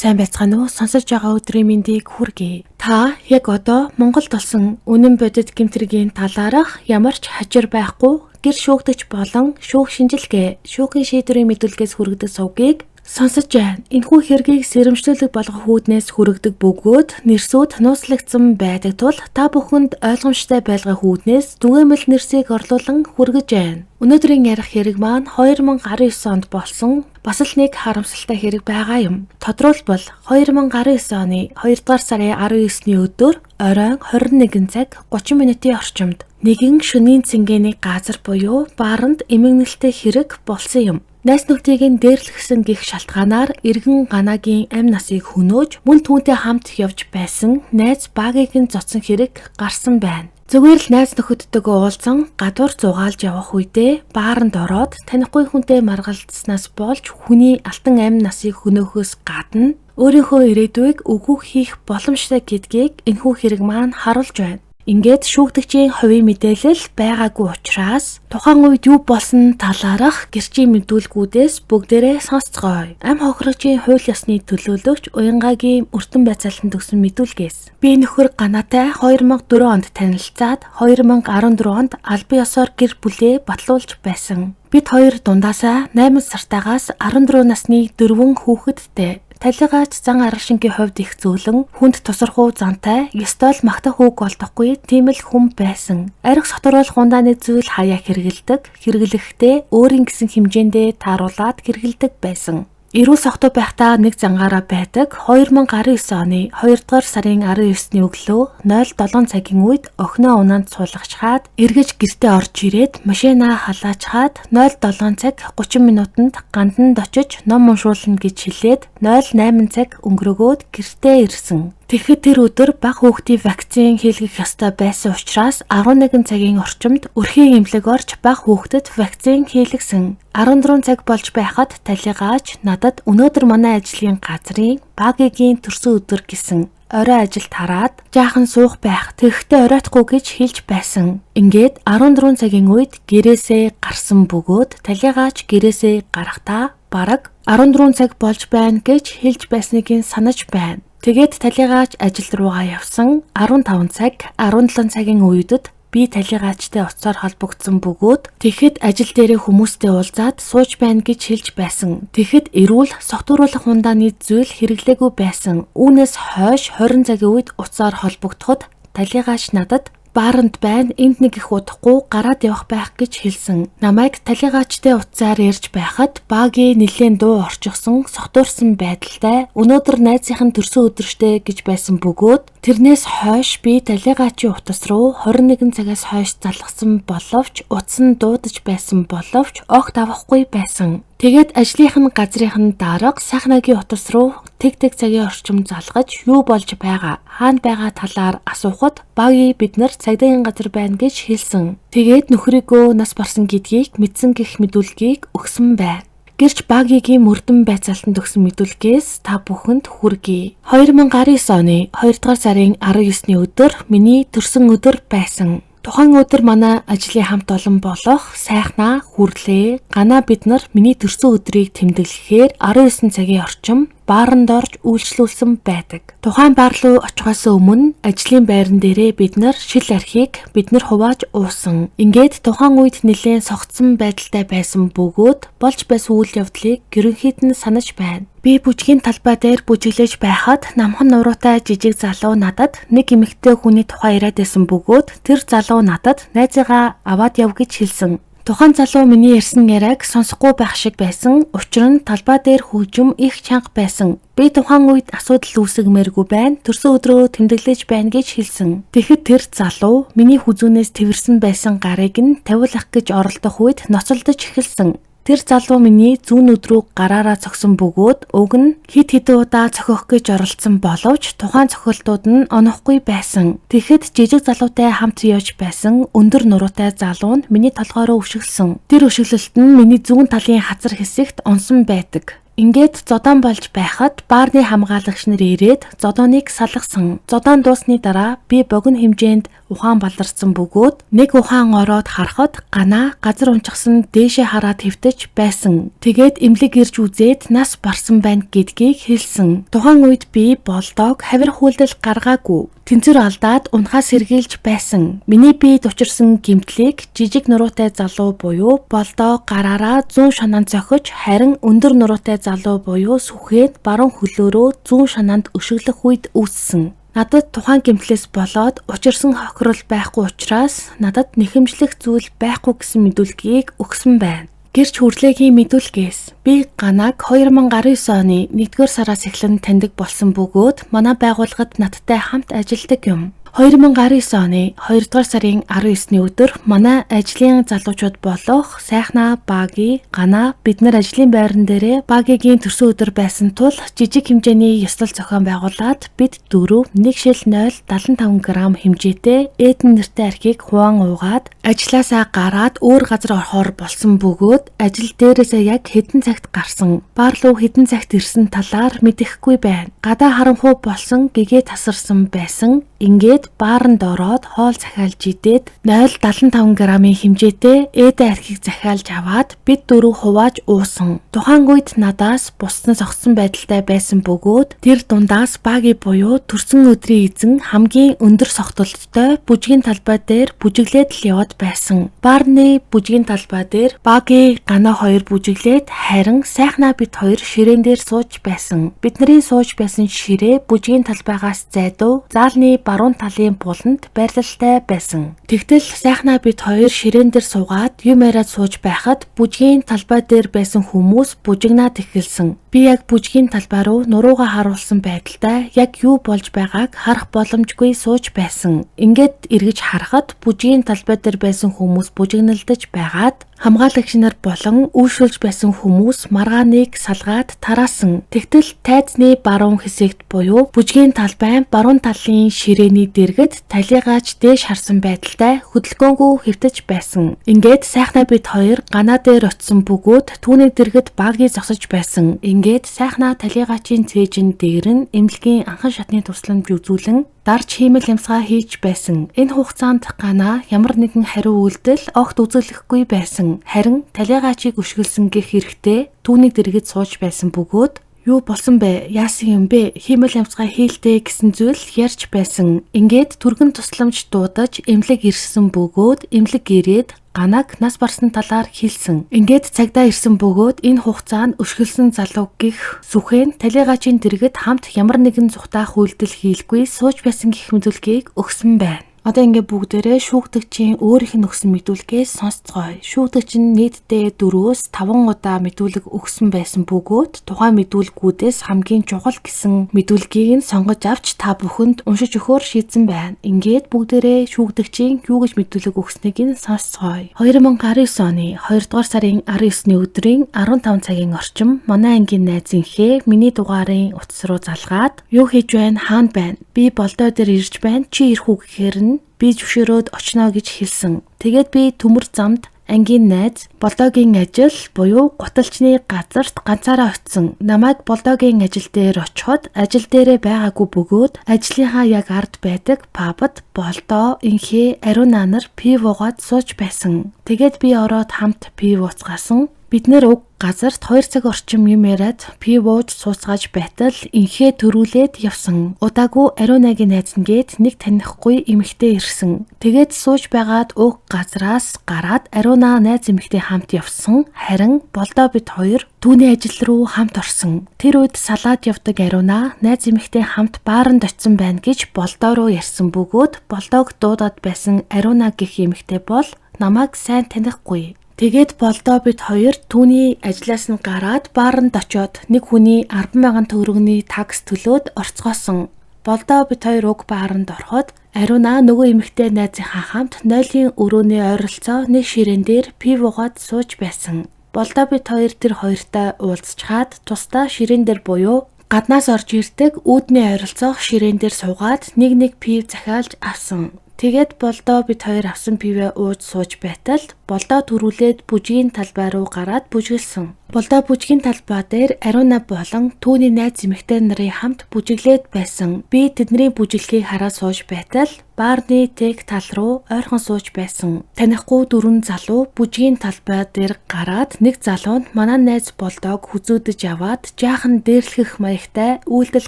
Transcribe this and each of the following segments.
Сайн байцгаана уу? Сонсож байгаа өдрийн мэндийг хүргэе. Та яг одоо Монголд болсон үнэн бодит гэмт хэргийн талаарх ямар ч хажир байхгүй гэр шүүгдэгч болон шүүх шинжилгээ, шүүхийн шийдвэрийн мэдүүлгээс хүргэдэг сувгийг сонсож байна. Энэхүү хэргийг сэрэмжлүүлэг болгох үүднээс хүргэдэг бөгөөд нэрсүүд нууцлагдсан байдаг тул та бүхэнд ойлгомжтой байлгах үүднээс түгээмэл нэрсийг орлуулан хүргэж байна. Өнөөдрийн ярих хэрэг маань 2019 онд болсон бас л нэг харамсалтай хэрэг байгаа юм. Тодруулбал 2019 оны 2 дугаар сарын 19-ний өдөр оройн 21 цаг 30 минутын орчимд нэгэн шөнийн цэнгэний газар буюу бааранд эмгэнэлтэй хэрэг болсон юм. Найз нөхдийг нь дээрлэхсэн гих шалтгаанаар эргэн ганагийн амь насыг хөнөөж мөн түүнтэй хамт явж байсан найз багийг нь зодсон хэрэг гарсан байна. Зүгээр л найз нөхөдтэйгөө уулзан гадуур зугаалж явах үедээ бааранд ороод танихгүй хүнтэй маргалдсанаас болж хүний алтан амь насыг хөнөөхөөс гадна өөрийнхөө ирээдүйг үгүй хийх боломжтой гэдгийг энэхүү хэрэг маань харуулж байна. Ингээд шүүгдэгчийн хувийн мэдээлэл байгаагүй учраас тухайн үед юу болсон талаарх гэрчийн мэдүүлгүүдээс бүгдээрээ сонсцгоё. Ам хохирогчийн хууль ёсны төлөөлөгч Уянгагийн өртөн байцаалтанд өгсөн мэдүүлгээс. Би нөхөр Ганатай 2004 онд танилцаад 2014 онд албан ёсоор гэр бүлээ батлуулж байсан. Бид хоёр дундаасаа 8 сартаагаас 14 насны дөрвөн хүүхэдтэй. Талигаач зан арга шингийн хувьд их зөөлөн, хүнд тусархуу зантай, ёстой л магтах үг олдохгүй тийм л хүн байсан. Арх сотруулах ундааны зүйл хаяа хэрэгэлдэг, хэрэглэхдээ өөрийн гэсэн хэмжээндээ тааруулаад хэрэгэлдэг байсан. Эрүүл согтуу байхдаа нэг зангаараа байдаг 2019 оны 2 дугаар сарын 19-ний өглөө 07 цагийн үед охиноо унаанд суулгачхаад эргэж гэртээ орж ирээд машинаа халаачхаад 07 цаг 30 минутанд ганданд очиж ном уншуулна гэж хэлээд 08 цаг өнгөрөөгөөд гэртээ ирсэн. Тэгэхэд тэр өдөр бага хүүхдийн вакцин хийлгэх ёстой байсан учраас 11 цагийн орчимд өрхийн эмнэлэг орж бага хүүхдэд вакцин хийлгэсэн. 14 цаг болж байхад талигаач надад өнөөдөр манай ажлын газрын багийн төрсөн өдөр гэсэн. Орой ажилд хараад жаахан суух байх, тэгэхдээ оройтхгүй гэж хэлж байсан. Ингээд 14 цагийн үед гэрээсээ гарсан бөгөөд талигаач гэрээсээ гарахдаа бараг 14 цаг болж байна гэж хэлж байсныг нь санаж байна. Тэгээд талигаач ажил руугаа явсан 15 цаг 17 цагийн үедэд би талигаачтай утсаар холбогдсон бөгөөд тэгэхэд ажил дээрээ хүмүүстэй уулзаад сууж байна гэж хэлж байсан. Тэгэхэд эрүүл согтууруулах ундааны зүйл хэрэглээгүй байсан. Үүнээс хойш 20 цагийн үед утсаар холбогдоход талигаач надад бааранд байна, энд нэг их удахгүй гараад явах байх гэж хэлсэн. Намайг талигаачтай утсаар ярьж байхад багийн нэлээн дуу орчихсон, согтуурсан байдалтай өнөөдөр найзынх нь төрсөн өдөр штэ гэж байсан бөгөөд тэрнээс хойш би талигаачийн утас руу 21 цагаас хойш залгасан боловч утас нь дуудаж байсан боловч огт авахгүй байсан. Тэгээд ажлынх нь газрынх нь дарга сайхнагийн утас руу тэг тэг цагийн орчим залгаж юу болж байгаа, хаана байгаа талаар асуухад багийн бид нар цагдаагийн газар байна гэж хэлсэн. Тэгээд нөхрийгөө нас барсан гэдгийг мэдсэн гэх мэдүүлгийг өгсөн байна. Гэрч багийн мөрдөн байцаалтанд өгсөн мэдүүлгээс та бүхэнд хүргэе. 2019 оны 2 дугаар сарын 19-ний өдөр миний төрсөн өдөр байсан. Тухайн өдөр манай ажлын хамт олон болох сайхнаа хүрлээ. Ганаа бид нар миний төрсөн өдрийг тэмдэглэхээр 19 цагийн орчим бааранд орж үйлчлүүлсэн байдаг. Тухайн баар руу очихоос өмнө ажлын байран дээрээ бид нар шил архийг бид нар хувааж уусан. Ингээд тухайн үед нэлээн согтсон байдалтай байсан бөгөөд болж байсан үйл явдлыг ерөнхийд нь санаж байна. Би бүжгийн талбай дээр бүжиглэж байхад намхан нуруутай жижиг залуу надад нэг эмэгтэй хүний тухай яриад байсан бөгөөд тэр залуу надад найзыгаа аваад яв гэж хэлсэн. Тухайн залуу миний ярьсан яриаг сонсохгүй байх шиг байсан. Учир нь талбай дээр хөгжим их чанга байсан. Би тухайн үед асуудал үүсгэмээргүй байна. Төрсөн өдрөө тэмдэглэж байна гэж хэлсэн. Тэгэхэд тэр залуу миний хүзүүнээс тэвэрсэн байсан гарыг нь тавиулах гэж оролдох үед ноцолдож эхэлсэн. Тэр залуу миний зүүн нүд рүү гараараа цогсон бөгөөд уг нь хэд хэдэн удаа цохих гэж оролдсон боловч тухайн цохилтууд нь онохгүй байсан. Тэгэхэд жижиг залуутай хамт явж байсан өндөр нуруутай залуу нь миний толгой руу өшиглөсөн. Тэр өшиглөлт нь миний зүүн талын хазар хэсэгт онсон байдаг. Ингээд зодоон болж байхад баарны хамгаалагч нар ирээд зодооныг салгасан. Зодоон дуусны дараа би богино хэмжээнд Ухаан баларсан бөгөөд нэг ухаан ороод харахад Ганаа газар унчихсан дээшээ хараад хэвтэж байсан. Тэгээд эмнэлэг ирж үзээд нас барсан байна гэдгийг хэлсэн. Тухайн үед би Болдоог хавир хүүлдэл гаргаагүй. Тэнцвэр алдаад унахаас сэргийлж байсан. Миний биед учирсан гэмтлийг жижиг нуруутай залуу буюу Болдоо гараараа зүүн шанаанд зохиж, харин өндөр нуруутай залуу буюу Сүхэд баруун хөлөөрөө зүүн шанаанд өшиглөх үед үүссэн. Надад тухайн гэмтлээс болоод учирсан хохирол байхгүй учраас надад нэхэмжлэх зүйл байхгүй гэсэн мэдүүлгийг өгсөн байна. Гэрч хүрлээгийн мэдүүлгээс би Ганааг 2019 оны 1-р сараас эхлэн таньдаг болсон бөгөөд манай байгууллагад надтай хамт ажилладаг юм. 2019 оны 2-р сарын 19-ний өдөр манай ажлын залуучууд болох Сайхнаа, Баги, Ганаа бид нар ажлын байран дээрээ Багигийн төрсөн өдөр байсан тул жижиг хэмжээний ёслол зохион байгуулад бид дөрөв 1,075 г хэмжээтэй Эден нэртэй архийг хуваан уугаад ажлаасаа гараад өөр газар орохоор болсон бөгөөд ажил дээрээсээ яг хэдэн цагт гарсан, бар руу хэдэн цагт ирсэн талаар мэдэхгүй байна. Гадаа харанхуй болсон, гэгээ тасарсан байсан. Ингээд бааранд ороод хоол захиалж идээд 0.75 г-ын хэмжээтэй ээдэ архийг захиалж аваад бид дөрөв хувааж уусан. Тухайн үед надаас бусдын согтсон байдалтай байсан бөгөөд тэр дундаас Баги буюу төрсөн өдрийн эзэн хамгийн өндөр согтолттой бүжгийн талбай дээр бүжиглээд л яваад байсан. Баарны бүжгийн талбай дээр Баги, Ганаа хоёр бүжиглээд, харин Сайхнаа бид хоёр ширээн дээр сууж байсан. Бидний сууж байсан ширээ бүжгийн талбайгаас зайдуу заалны баруун талын буланд байрлалтай байсан. Тэгтэл Сайхнаа бид хоёр ширээн дээр суугаад юм яриад сууж байхад бүжгийн талбай дээр байсан хүмүүс бүжигнаад эхэлсэн. Би яг бүжгийн талбай руу нуруугаа харуулсан байдалтай яг юу болж байгааг харах боломжгүй сууж байсан. Ингээд эргэж харахад бүжгийн талбай дээр байсан хүмүүс бүжигналдаж байгаад хамгаалагч нар болон үйлшүүлж байсан хүмүүс маргааныг салгаад тараасан. Тэгтэл тайзны баруун хэсэгт буюу бүжгийн талбайн баруун талын ширээний дэргэд талигаач дээш харсан байдалтай хөдөлгөөнгүй хэвтэж байсан. Ингээд Сайхнаа бид хоёр Ганаа дээр очисон бөгөөд түүний дэргэд Баги зогсож байсан. Ингээд Сайхнаа талигаачийн цээжин дээр нь эмнэлгийн анхан шатны тусламж үзүүлэн дарж хиймэл амьсгаа хийж байсан. Энэ хугацаанд Ганаа ямар нэгэн хариу үйлдэл огт үзүүлэхгүй байсан. Харин талигаачийг өшгөлсөн гэх хэрэгтэй түүний дэргэд сууж байсан бөгөөд юу болсон бэ? Яасан юм бэ? Хиймэл амьсгаа хийлтэй гэсэн зүйл ярьж байсан. Ингээд түргэн тусламж дуудаж эмнэлэг ирсэн бөгөөд эмнэлэг ирээд Ганааг нас барсан талаар хэлсэн. Ингээд цагдаа ирсэн бөгөөд энэ хугацаанд өшгөлсөн залуу гих Сүхэн талигаачийн дэргэд хамт ямар нэгэн зүхтаах үйлдэл хийлгүй сууж байсан гэх мэдүүлгийг өгсөн байна. Одоо ингээд бүгдээрээ шүүгдэгчийн өөрийнх нь өгсөн мэдүүлгээс сонсцгоё. Шүүгдэгч нь нийтдээ 4-5 удаа мэдүүлэг өгсөн байсан бөгөөд тухайн мэдүүлгүүдээс хамгийн чухал гэсэн мэдүүлгийг нь сонгож авч та бүхэнд уншиж өгөхөөр шийдсэн байна. Ингээд бүгдээрээ шүүгдэгчийн юу гэж мэдүүлэг өгснийг нь сонсцгоё. 2019 оны 2 дугаар сарын 19-ний өдрийн 15 цагийн орчим манай ангийн найз Инхээ миний дугаарын утас руу залгаад юу хийж байна, хаана байна? Би Болдоо дээр ирж байна. Чи ирэх үү гэхээр нь би зөвшөөрөөд очно гэж хэлсэн. Тэгээд би төмөр замд ангийн найз Болдоогийн ажил буюу гуталчны газарт ганцаараа очисон. Намайг Болдоогийн ажил дээр очиход ажил дээрээ байгаагүй бөгөөд ажлынхаа яг ард байдаг pub д Болдоо, Инхээ, Ариунаа нар пив уугаад сууж байсан. Тэгээд би ороод хамт пив ууцгаасан. Бид нар уг газарт 2 цаг орчим юм яриад пив ууж сууцгааж байтал Инхээ түрүүлээд явсан. Удаагүй Ариунагийн найз нь гээд нэг танихгүй эмэгтэй ирсэн. Тэгээд сууж байгаад уг газраас гараад Ариуна найз эмэгтэй хамт явсан. Харин Болдоо бид хоёр түүний ажил руу хамт орсон. Тэр үед салаад явдаг Ариуна найз эмэгтэй хамт бааранд очисон байна гэж Болдоо руу ярьсан бөгөөд Болдоог дуудаад байсан Ариуна гэх эмэгтэй бол намайг сайн танихгүй. Тэгээд Болдоо бид хоёр түүний ажлаас нь гараад бааранд очиод нэг хүний 10,000 төгрөгийн такс төлөөд орцгоосон. Болдоо бид хоёр уг бааранд ороход Ариуна нөгөө эмэгтэй найзынхаа хамт нойлын өрөөний ойролцоо нэг ширээн дээр пив уугаад сууж байсан. Болдоо бид хоёр тэр хоёртой уулзчаад тусдаа ширээн дээр буюу гаднаас орж ирдэг үүдний ойролцоох ширээн дээр суугаад нэг нэг пив захиалж авсан. Тэгээд Болдоо бид хоёр авсан пивээ ууж сууж байтал Болдоо түрүүлээд бүжгийн талбай руу гараад бүжиглэсэн. Болдоо бүжгийн талбай дээр Ариуна болон түүний найз эмэгтэй нарын хамт бүжиглээд байсан. Би тэдний бүжиглэхийг хараад сууж байтал Баарны тэг тал руу ойрхон сууж байсан. Танихгүй дөрвөн залуу бүжгийн талбай дээр гараад нэг залуу нь манай найз Болдог хүзүүдэж аваад жаахан дээрлэхэх маягтай үйлдэл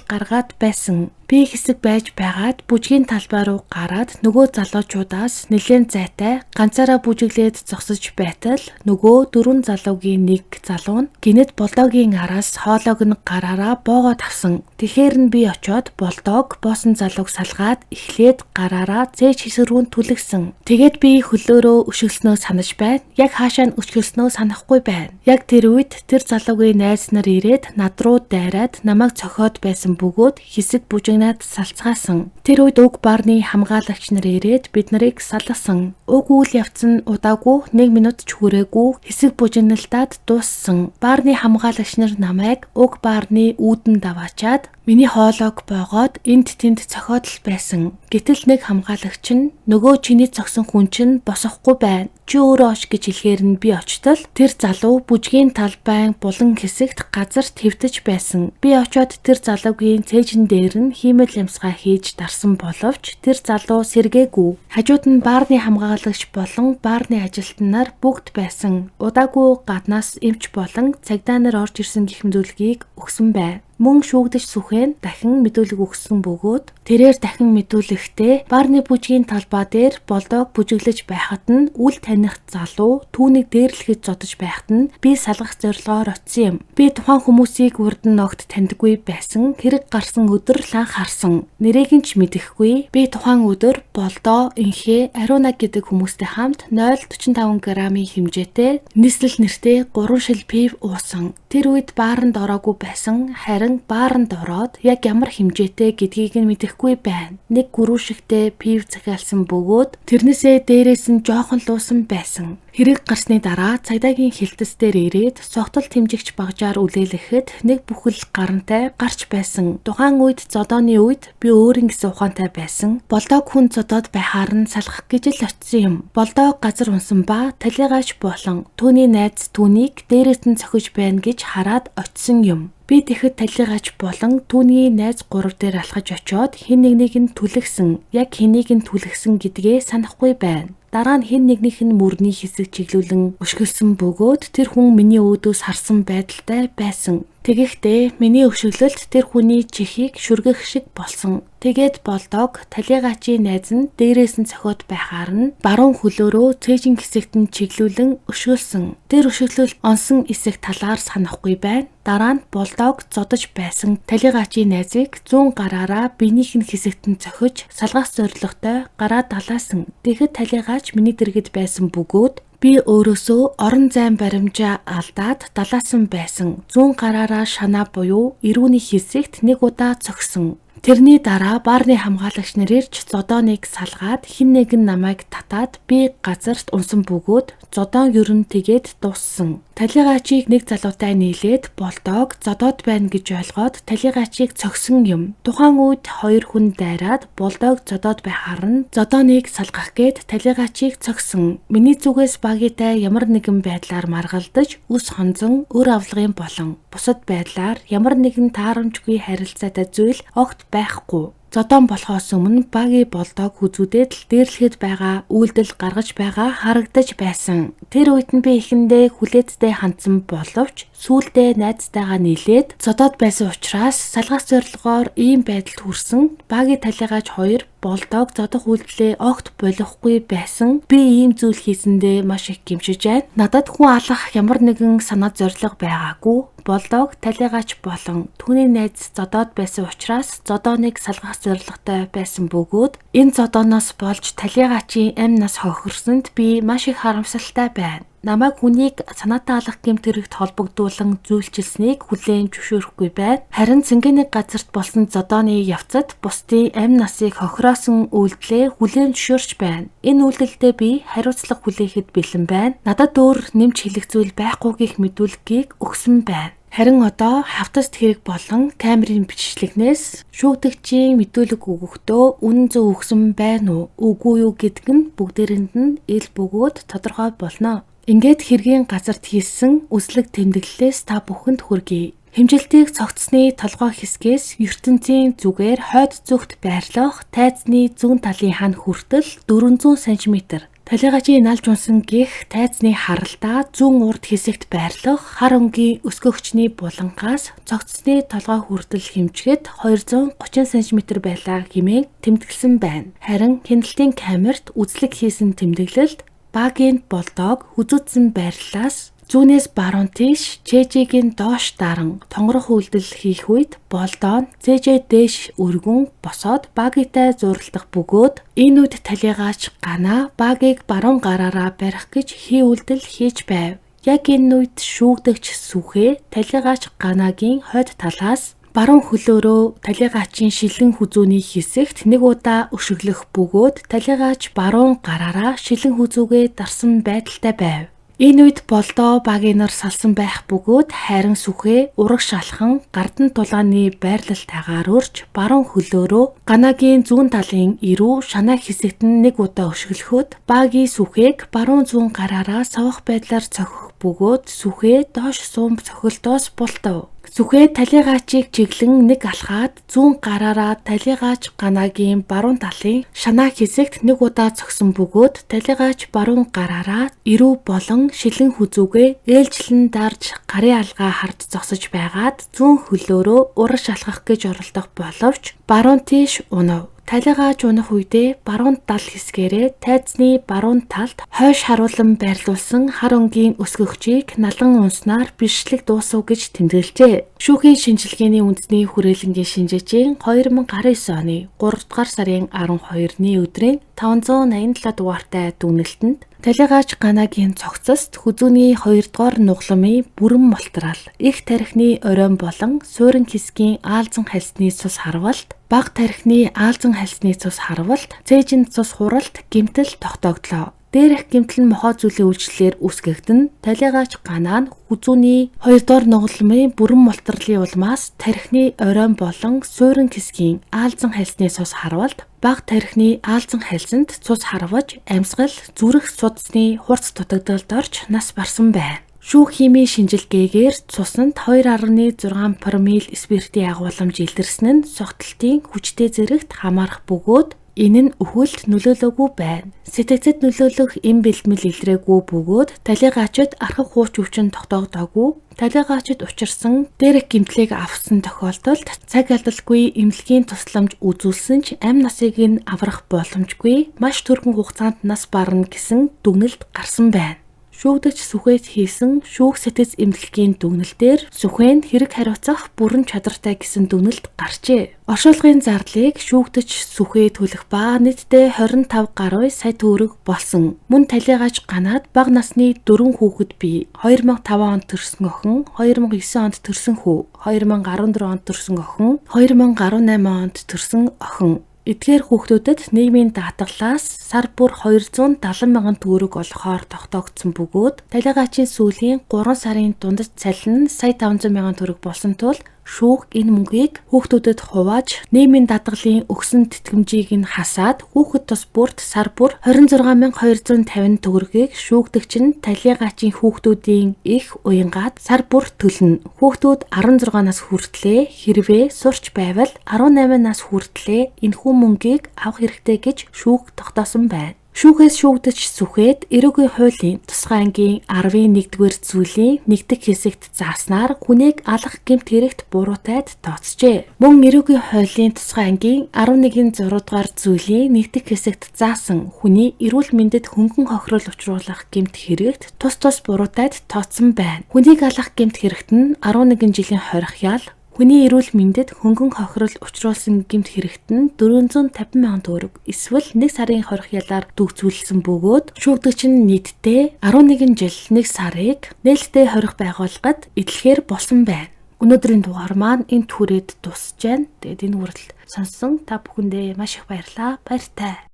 гаргаад байсан. Би хэсэг байж байгаад бүжгийн талбай руу гараад нөгөө залуучуудаас нэлээн зайтай ганцаараа бүжиглээд зогсож байтал нөгөө дөрвөн залуугийн нэг залуу нь гинэт Болдогийн араас хоолойг нь гараараа боогоо тавсан. Тэгэхээр нь би очоод Болдог боосон залууг салгаад эхлээд гараараа цээж хэсэг рүү түлэгсэн. Тэгээд би хөлөөрөө өшиглснөө санаж байна. Яг хаашаа нь өшиглснөө санахгүй байна. Яг тэр үед тэр залуугийн найз нар ирээд над руу дайраад намайг цохиод байсан бөгөөд хэсэг бүжиг салцгаасан. Тэр үед уг баарны хамгаалагч нар ирээд бид нарыг салгасан. Уг үйл явц нь удаагүй 1 минут ч хүрээгүй хэсэг бужигналдаад дууссан. Баарны хамгаалагч нар намайг уг баарны үүдэн даваачаад миний хоолойг боогоод энд тэнд цохиод л байсан. Гэтэл нэг хамгаалагч нь нөгөө чиний цогсон хүн чинь босохгүй байна. Чи өөрөө оч гэж хэлэхээр нь би очтол тэр залуу бүжгийн талбайн булан хэсэгт газар твдэж байсан. Би очоод тэр залуугийн цээжин дээр нь хиймэл амьсгаа хийж дарсан боловч тэр залуу сэргээгүй. Хажууд нь баарны хамгаалагч болон баарны ажилтан нар бүгд байсан. Удаагүй гаднаас эмч болон цагдаа нар орж ирсэн гэх мэдүүлгийг өгсөн бай. Мөн шүүгдэж сүхэн дахин мэдүүлэг өгсөн бөгөөд тэрээр дахин мэдүүлэхдээ баарны бүжгийн талбай дээр Болдог бүжиглэж байхад нь үл таних залуу түүнийг дээрлэхэд зодож байхад нь би салгах зорилгоор очсон юм. Би тухайн хүмүүсийг урд нь огт таньдаггүй байсан. Хэрэг гарсан өдөр л анх харсан. Нэрийг нь ч мэдэхгүй. Би тухайн өдөр Болдоо, Инхээ, Ариунаг гэдэг хүмүүстэй хамт 0.45 грамын хэмжээтэй нийслэл нэртэй 3 шил пив уусан. Тэр үед бааранд ороогүй байсан. Харин бааранд ороод яг ямар хэмжээтэй гэдгийг нь мэдэхгүй байна. Нэг гүрүүшигтэй пив захиалсан бөгөөд тэрнээсээ дээрээс нь жоохон луусан байсан. Хэрэг гарсны дараа цагдаагийн хилтэс дээр ирээд согтол тэмжигч багжаар үлээлгэхэд нэг бүхэл гарантай гарч байсан. Тухайн үед зодооны үед би өөрийн гэсэн ухаантай байсан. Болдог хүн зодоод байхаар нь салгах гэж л очсон юм. Болдог газар унсан ба талигаач болон түүний найз түүнийг дээрээс нь цохиж байна гэж хараад очсон юм. Би тэгэхэд талигаач болон түүний найз гурав дээр алхаж очиод хэн нэгнийг нь түлэгсэн. Яг хэнийг нь түлэгсэн гэдгээ санахгүй байна. Дараа нь хэн нэгнийх нь мөрний хэсэг чиглүүлэн өшгөлсөн бөгөөд тэр хүн миний өөдөөс харсан байдалтай байсан. Тэгэхдээ миний өшөглөлт тэр хүний чихийг шүргэх шиг болсон. Тэгээд Болдог талигаачийн найз нь дээрээс нь цохиод байхаар нь баруун хөлөөрөө цээжин хэсэгт нь чиглүүлэн өшөөлсөн. Тэр өшөглөл онсон эсэх талаар санахгүй байна. Дараа нь Болдог зодож байсан талигаачийн найзыг зүүн гараараа биенийх нь хэсэгт нь цохиж салгах зорилготой гараа далаасан. Тэгэхэд талигаач миний дэргэд байсан бөгөөд би өөрөөсөө орон зайн баримжаа алдаад далаасан байсан. Зүүн гараараа шанаа буюу эрүүний хэсэгт нэг удаа цогсон. Тэрний дараа баарны хамгаалагч нар ирж зодооныг салгаад хэн нэг нь намайг татаад би газарт унсан бөгөөд зодоон ер нь тэгээд дууссан. Талигаачийг нэг залуутай нийлээд Болдог зодоод байна гэж ойлгоод талигаачийг цогсон юм. Тухайн үед хоёр хүн дайраад Болдог зодоод байхаар нь зодооныг салгах гээд талигаачийг цогсон. Миний зүгээс багитай ямар нэгэн байдлаар маргалдаж үс хонзон өр авлагын болон бусад байдлаар ямар нэгэн таарамжгүй харилцаатай зүйл огт байхгүй. Зодоон болохоос өмнө баги Болдог хүзүүдэд л дээрлэхэд байгаа үйлдэл гаргаж байгаа харагдаж байсан. Тэр үед нь би эхэндээ хүлээцтэй хандсан боловч сүүлдээ найзтайгаа нийлээд зодоод байсан учраас салгах зорилгоор ийм байдалд хүрсэн. Баги талигаач хоёр Болдог зодох үйлдэлээ огт болохгүй байсан. Би ийм зүйл хийсэндээ маш их гэмшиж байна. Надад хүн алах ямар нэгэн санаа зорилго байгаагүй. Болдог талигаач болон түүний найз зодоод байсан учраас зодооныг салгах зорилготой байсан бөгөөд энэ зодооноос болж талигаачийн амь нас хохирсонд би маш их харамсалтай байна. Намайг хүнийг санаатай алах гэмт хэрэгт холбогдуулан зүйлчилсэнийг хүлээн зөвшөөрөхгүй байна. Харин цэнгэний газарт болсон зодооны явцад бусдын амь насыг хохироосон үйлдэлээ хүлээн зөвшөөрч байна. Энэ үйлдэлдээ би хариуцлага хүлээхэд бэлэн байна. Надад өөр нэмж хэлэх зүйл байхгүй гэх мэдүүлгийг өгсөн байна. Харин одоо хавтаст хэрэг болон камерын бичлэгнээс шүүгдэгчийн мэдүүлэг өгөхдөө үнэн зөв өгсөн байна уу, үгүй юу гэдг нь бүгдээрэнд нь ил бөгөөд тодорхой болно. Ингээд хэргийн газарт хийсэн үслэг тэмдэглэлээс та бүхэнд хүргэе. Хэмжилтийг цогцсны толгой хэсгээс ертөнцийн зүгээр хойд зүгт байрлах тайзны зүүн талын хан хүртэл 400 см. Талийгаачийн налж унсан гих тайзны харалдаа зүүн урд хэсэгт байрлах хар өнгийн өсгөгчний булангаас цогцсны толгой хүртэл хэмжихэд 230 см байлаа хэмээн тэмдэглэсэн байна. Харин хяналтын камерт үзлэг хийсэн тэмдэглэлд багийн болдог хүзүүдсэн байрлалаас зүүнээс баруун тийш ЧЖ-гийн доош даран тонгорох үйлдэл хийх үед болдоо нь ЦЖ дээш өргөн босоод багитай зуралдах бөгөөд энэ үед талийгаач Ганаа багийг баруун гараараа барих гэж хий үйлдэл хийж байв. Яг энэ үед шүүгдэгч Сүхээ талийгаач Ганаагийн хойд талаас баруун хөлөөрөө талийгаачийн шилэн хүзүүний хэсэгт нэг удаа өшөглөх бөгөөд талийгаач баруун гараараа шилэн хүзүүгээ дарсан байдалтай байв. Энэ үед болдоо багийн нар салсан байх бөгөөд харин Сүхээ урагш алхан гардан тулааны байрлалтайгаар өрч баруун хөлөөрөө Ганаагийн зүүн талын эрүү шанаа хэсэгт нь нэг удаа өшөглөхөд багийн Сүхээг баруун зүүн гараараа савах байдлаар цохих бөгөөд Сүхээ доош суумб цохилтоос бултав. Сүхээ талийгаачийг чиглэн нэг алхаад зүүн гараараа талийгаач Ганаагийн баруун талын шанаа хэсэгт нэг удаа цогсон бөгөөд талийгаач баруун гараараа эрүү болон шилэн хүзүүгээ ээлжлэн дарж гарын алгаа харж зогсож байгаад зүүн хөлөөрөө урагш алхах гэж оролдох боловч баруун тийш унав. Талийгаач унах үедээ баруун дал хэсгээрээ тайзны баруун талд хойш харуулан байрлуулсан хар өнгийн өсгөгчийг налан унснаар бэрхшлэг дуусав гэж тэмдэглэжээ. Шүүхийн шинжилгээний үндэсний хүрээлэнгийн шинжээчийн 2019 оны 3 дугаар сарын 12-ны өдрийн 587 дугаартай дүгнэлтэнд талийгаач Ганаагийн цогцост хүзүүний 2 дугаар нугламын бүрэн мултрал, их тархины оройн болон суурин хэсгийн аалзан хальсны цус харвалт, бага тархины аалзан хальсны цус харвалт, цээжинд цус хуралт гэмтэл тогтоогдлоо. Дээрх гэмтэл нь мохоо зүйлийн үйлчлэлээр үүсгэгдэн талийгаач Ганаа нь хүзүүний 2 дугаар нугламын бүрэн мултрлын улмаас тархины оройн болон суурин хэсгийн аалзан хальсны цус харвалт, бага тархины аалзан хальсанд цус харваж амьсгал зүрх судасны хурц дутагдалд орж нас барсан байна. Шүүх химийн шинжилгээгээр цуснд 2.6 промил спиртийн агуулмж илэрсэн нь согтлтын хүчтэй зэрэгт хамаарах бөгөөд энэ нь үхэлд нөлөөлөөгүй байна. Сэтгцэд нөлөөлөх эм бэлтгэл илрээгүй бөгөөд талийгаачид архаг хууч өвчин тогтоогдоогүй. Талийгаачид учирсан дээрх гэмтлийг авсан тохиолдолд цаг алдалгүй эмнэлгийн тусламж үзүүлсэн ч амь насыг нь аврах боломжгүй маш түргэн хугацаанд нас барна гэсэн дүгнэлт гарсан байна. Шүүгдэгч Сүхээд хийсэн шүүх сэтгэц эмнэлгийн дүгнэлтээр Сүхээнд хэрэг хариуцах бүрэн чадвартай гэсэн дүгнэлт гарчээ. Оршуулгын зардлыг шүүгдэгч Сүхээ төлөх ба нийтдээ 25 гаруй сая төгрөг болсон. Мөн талийгаач Ганаад бага насны 4 хүүхэд бий. 2005 онд төрсэн охин, 2009 онд төрсэн хүү, 2014 онд төрсэн охин, 2018 онд төрсэн охин. Эдгээр хүүхдүүдэд нийгмийн даатгалаас сар бүр 270 мянган төгрөг олохоор тогтоогдсон бөгөөд талийгаачийн сүүлийн 3 сарын дундаж цалин нь сая 500 мянган төгрөг болсон тул шүүх энэ мөнгийг хүүхдүүдэд хувааж нийгмийн даатгалын өгсөн тэтгэмжийг нь хасаад хүүхэд тус бүрт сар бүр 26250 төгрөгийг шүүгдэгч нь талийгаачийн хүүхдүүдийн их уянгаад сар бүр төлнө. Хүүхдүүд 16 нас хүртлээ хэрвээ сурч байвал 18 нас хүртлээ энэхүү мөнгийг авах хэрэгтэй гэж шүүх тогтоосон байна. Шүүхээс шүүгдэж Сүхээд эрүүгийн хуулийн тусгай ангийн 10-ын 1-р зүйлийн 1-р хэсэгт зааснаар хүнийг алах гэмт хэрэгт буруутайд тооцжээ. Мөн эрүүгийн хуулийн тусгай ангийн 11-ын 6-р зүйлийн 1-р хэсэгт заасан хүний эрүүл мэндэд хөнгөн хохирол учруулах гэмт хэрэгт тус тус буруутайд тооцсон байна. Хүнийг алах гэмт хэрэгт нь 11 жилийн хорих ял, хүний эрүүл мэндэд хөнгөн хохирол учруулсан гэмт хэрэгт нь 450 мянган төгрөг эсвэл 1 сарын хорих ялаар дүгцүүлсэн бөгөөд шүүгдэгч нь нийтдээ 11 жил 1 сарыг нээлттэй хорих байгууллагад эдлэхээр болсон байна. Өнөөдрийн дугаар маань энэ түрээд дуусж байна. Тэгээд энэ хүртэл сонссон та бүхэндээ маш их баярлалаа. Баяртай.